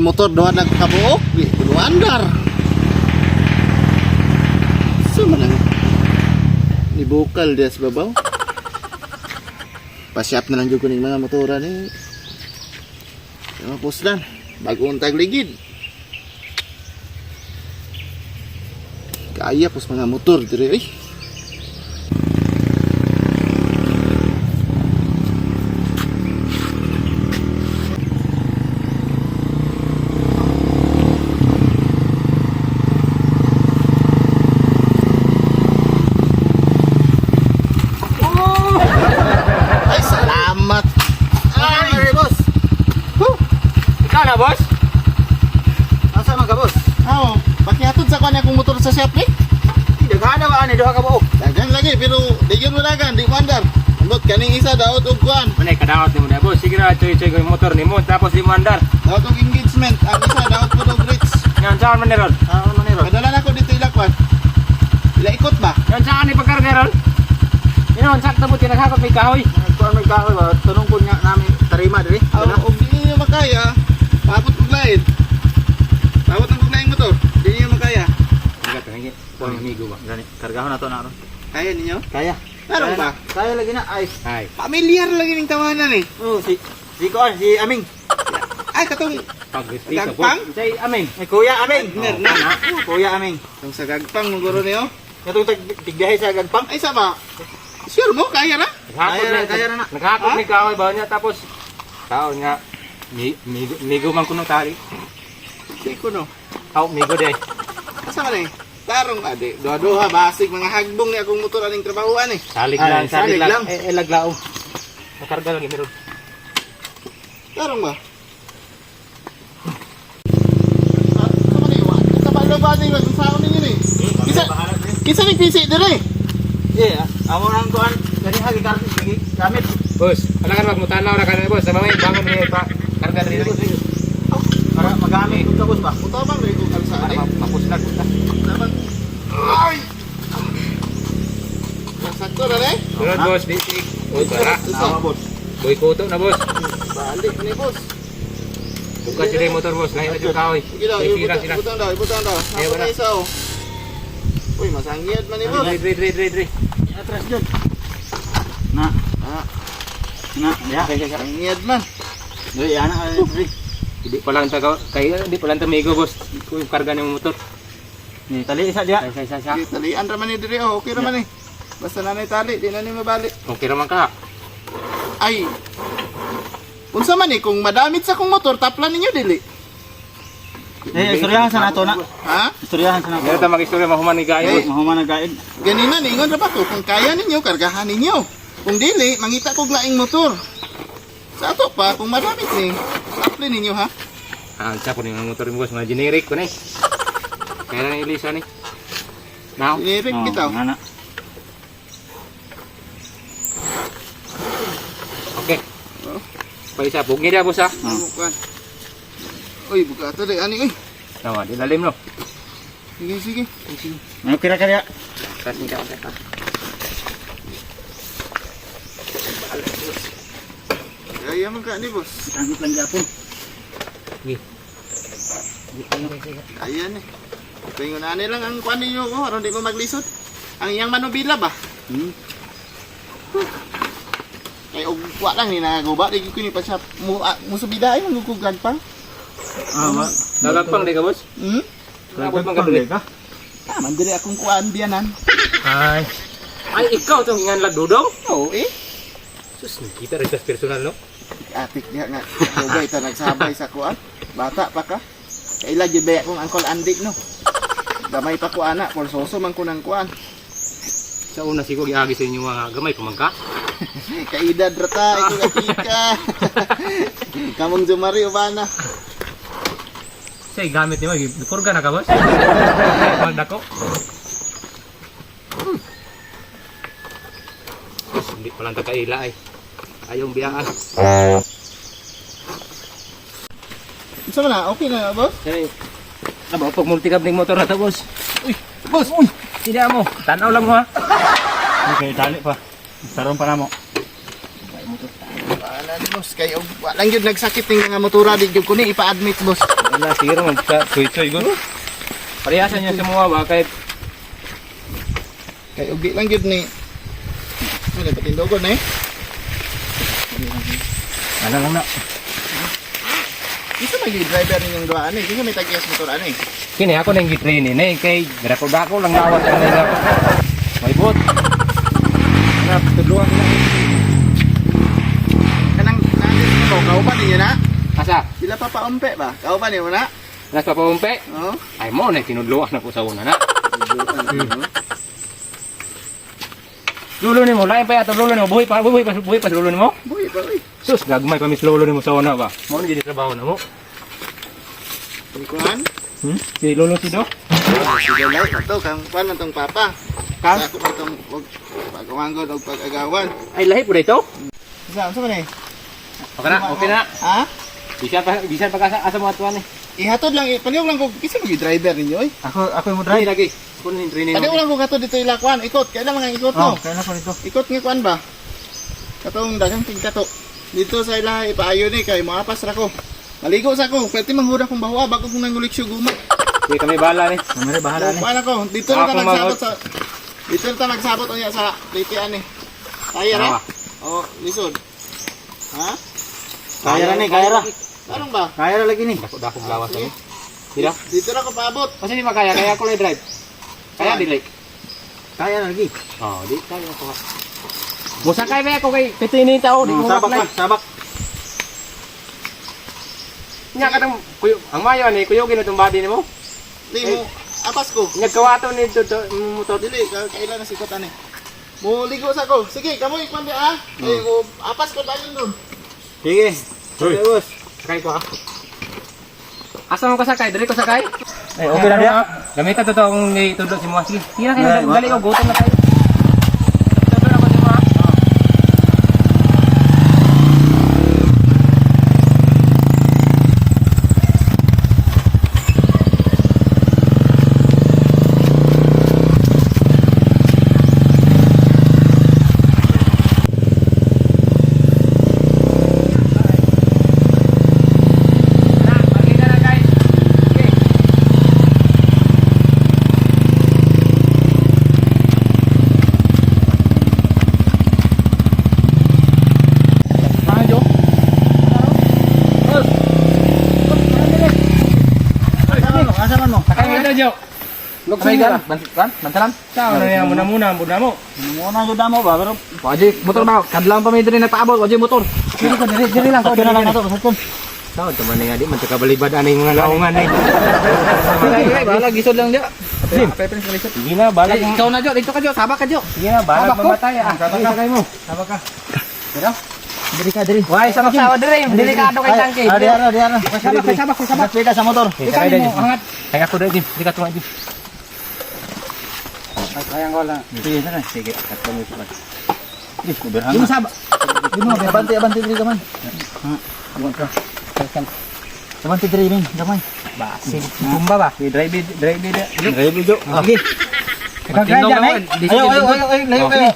motor duha na kabuok, di kuno andar. So man ang ni bukal diya sa babaw. Pasyap na lang jud ko ning mga motora ni. Mga puslan, bagong tagligid. Kaya pos mga motor dire oy. Ay, salamat. Ay, boss. Huh. Ikaw na, boss? Asa man ka, boss? Aw, pakihatod sa kuan akong motor sa shop ni. Daghan na ba ani duha ka buok? Dagan lagi pero di yun wala kan, di mandar. Ambot kaning isa daot og kuan. Manay, kadaot ni mo na, boss. Sige na, choy-choy ko yung motor ni mo. Tapos di mo andar. Daot og engagement, ang isa daot pud og rich. Ngayon, saan man ni Ron? Ah, ano ni ron? Padala na ko dito ila kuan. Ila ikot ba? Ngayon, saan ni pagkarga ron? Yun, sakto mo, tinaghakot may kahoy. Kuan may kahoy ba? Tunong ko nga namin tarima diri. Aw, og di niyo makaya, paabot og lain. Paabot og lain motor, di niyo makaya. Ingat, ingat. Kuang amigo ba? Gani, kargahon na to na ron. Kaya ninyo? Kaya. Meron ba? Kaya lagi na. Ay. Ay. Pamilyar lagi ning tawanan eh. Oh, si si kuan, si Aming. Ay, katong Pag-respeto, Gagpang? boss. Say, amin. Ay, Kuya Aming. Mer na. Oh, Kuya Aming. Tong sa gagpang mong guro niyo. Katong tag tigbiyahe sa Gagpang. Ay, sama. Sure mo kaya na? Naghakot Kaya na, kaya na na. Naghakot Ha? ni kahoy ba niya? Tapos, tao nga, migo, migo man kuno tali. Di ko no. Aw, migo day. Asa man eh? Tarong ade, duha-duha basig mga hagbong ni akong motor aning trabahoan eh. Salig Ay, lang, salig salig lang. lang. Eh, eh, laglao. Nakarga lang, meron. Tarong ba? Sa man eh, sa ba ba ni sa ninyo ni? Kisa kisa ni PC dire. Yeah, amo nang kuan gani ha gigamit gamit. Boss, alangan wag mo tanaw na kanina, boss. Sa mga bangon ni pa. Karga diri. Para magamit ko boss ba? Utabang rin ko kalsada Para eh. mapuslag ko ta. Utabang. Ay! Sakto na eh. Sunod, boss, di sig. Uy, para. Tama boss. Boy kuto na, boss. Balik ni boss. Bukas sila yung motor, boss. Lahi na yung kahoy. Sige daw, May sira ibutang sila. ibutang daw, ibutang daw. Eh, Ako wala. na isa oh. Uy, masangyad man ni boss. Dre, dre, dre, dre, dre. Atras jud. Na. Ah, Na, ya. sangyad man. Dili ana ay dili. Hindi pa lang taga, kay hindi pa lang tamigo, boss. Kung yung karga ng motor. Ni tali isa diya. Ay, say, say, say. Sige, talian ra man ni dire oh, okay ra man eh. Basta nanay tali, di na ni mabali. Okay raman ka. Ay. Unsa man eh kung madamit sa kong motor taplan ninyo dili. Eh, istoryahan sa nato na. Ha? Istoryahan sa nato. Meron ta mag-istorya mahuman ni Eh. boss. Mahuman ang gaid. Ganina ningon ra ba ko kung kaya ninyo kargahan ninyo. Kung dili mangita kog laing motor. Sa ato pa kung madamit ni, taplin ninyo ha. Ah, sa ko ni mga motor mo, boss. Mga generic ko na eh. Kaya na Elisa ni. Now, Generic Oh, bitaw. Ana. okay. Oh. Paisa, bugi na, boss, ah. Ano kan? Uy, buka ato di ani oy. Tawa, di lalim, no? Sige, sige. Ano kira kaya? Kas ni ka, ka. Kaya man ka ni boss. Gamit lang gyapon. Sige. Kaya ni. Tingon ani lang ang kuan ninyo ko aron di mo maglisod. Ang iyang manubila ba? Hmm. Kay og wa lang ni nagaguba di ko ni pa siya mo ah, mo subida ay mangugugag pa. Ah, wa. Nagagpang di ka, boss? Hmm? Abot man ka dili. ka. Ah, man diri akong kuan biyanan. Ay. Ay, ikaw tong ingan lagdudong? Oo eh. Sus, nakita rin sa personal, no? Atik diha nga. Dugay ta nagsabay sa kuan. Bata pa ka. Kaila gyud ba akong Uncle Andy no. Gamay pa ko ana, forsoso man ko ng kuan. Sa una, siguro giagi sa inyo mga gamay, pumangka. Kaidad ra ta, ikaw nga tika. Kamong jumari ubana. Say, gamit ni mo, gikurga na ka, boss? Magdako. Sus, hindi pa lang takaila, ay. Ayong biyaan. Unsa man na? Okay na boss? Say, aba, pag multicab ng motor na to, boss. Uy, boss! Uy! Sila mo. Tanaw lang mo, ha? Okay, tali pa. Saron pa namo. Wala ni boss kay og walang gyud nagsakit ning mga motora di gyud ko ni ipa-admit boss. Wala siguro mag sa choy-choy guro. Parehasan niya sa mga ba kay Kay ugi lang gyud ni. Ano patindogon eh. ano lang na. Isa man gyud driver ninyong duha ani. Kinsa may tagiyas motor ani? Kini ako nang gitrain ni kay dako-dako lang nawat ang nila. May bot. Ana tudluan ko na. Kanang nandito mo kauban ninyo na? Asa? Sila pa paumpe ba? Kauban ninyo na? Nas pa paumpe? Oh. Ay mo na tinudluan ako sa una na. Lulo nimo, lain pa yato lulo nimo, buhi pa, buhi pa, buhi pa sa lulo nimo. Buhi pa uy. Sus, gagmay pa mis lolo nimo sa una ba. Mo ni gid trabaho na mo. Kuan? Si lolo si do. Sige lang kato kang kuan man tong papa. Kang? Ako man tong og pag-umanggod og pag-agawan. Ay lahi po dito. Sa unsa man eh? Okay na, okay na. Ha? Bisan pa asa asa mo atuan eh. Ihatod lang, palihog lang ko kinsa man gyud driver ninyo oy. Ako yung mo Dry lagi. Ako ni training. Palihog lang ko katod dito ila kuan, ikot. Kailan lang ang ikot no? Oh, kaya na ko dito. Ikot nga kuan ba? Katong daghang tingkato. Dito sa ila ipaayo ni kay moapas ra ko. Maligo sa ko, pwede manghura kong bawa bago kong nanguliksyo guma. Di kami bala ni. Namere bahala ni. Kuan ako, dito na ta Ako nagsabot sa dito na ta nagsabot unya sa litian ni. Kaya ra? Ah. Oh, lisod. Ha? Kaya ra ni, kaya ra. Anong ba? Kaya ra lagi ni. Dako dako lawas Sige. ni. Dira. Dito na ko paabot. Kasi di makaya kaya ako na drive. Kaya dili. Kaya ra lagi. Oh, di kaya ako. Musakay ba ako kay pitini tao di ko Sabak maklay. pa, sabak. Nya katong kuyo ang mayo ni kuyogin na tong body nimo. Di mo apas ko. Nagkawato ni to motor. Dili, kailan na sikot ani. Mo ligo sa ko. Sige, kamo ikman di ah. Eh, mo apas ko dayon doon. Sige. Uy. Sige, boss. Sakay ko ah. Asa mo ka sakay? Dili ko sakay? Ay, okay na diya. Gamita to tong ni tudlo si mo. Sige, sige na kayo. Ay, Dali ko gutom na tayo. Tudlo na ko si mo. ah. Na, makita na guys. Okay. Asa man mo? Sakay mo dito, Jo. Sakay ka. Bantan, bantalan. Sao na niya muna muna muna mo. Muna jud mo ba pero waji motor ba kadlang pa may diri nagpaabot waji motor. Dili ko dili dili lang ko Sakyan dili na lang lang. ato sakyan. Sao to man nga di man kabalibad ani mga laongan eh. Bahala gisod lang dia. Sige na balag. Ikaw na jo, dito ka jo, sabak ka jo. Sige na balag Sabak ko. mamatay ah. Sige, Sakay mo. Sabak ka. Diri ka diri. Why sama sawa diri, dili ka ato kay tangke. Ah, di ara, di ara. Sabak, sabak, sabak. Sabak sa motor. Ikaw mo hangat. Kaya ako diri, Jim. Di ka tunga, Jim. Kayang ko lang. Sige, sakay. Sige, katong mo sabak. Di ko berhang. Di mo sabak. Di mo abante abante diri ka man. Ha. Buwan ka. Abante diri min, gamay. Basin. Tumba ba? Di drive drive di. Drive jo. Sige. Ikaw Ayo ayo ayo ayo layo kayo.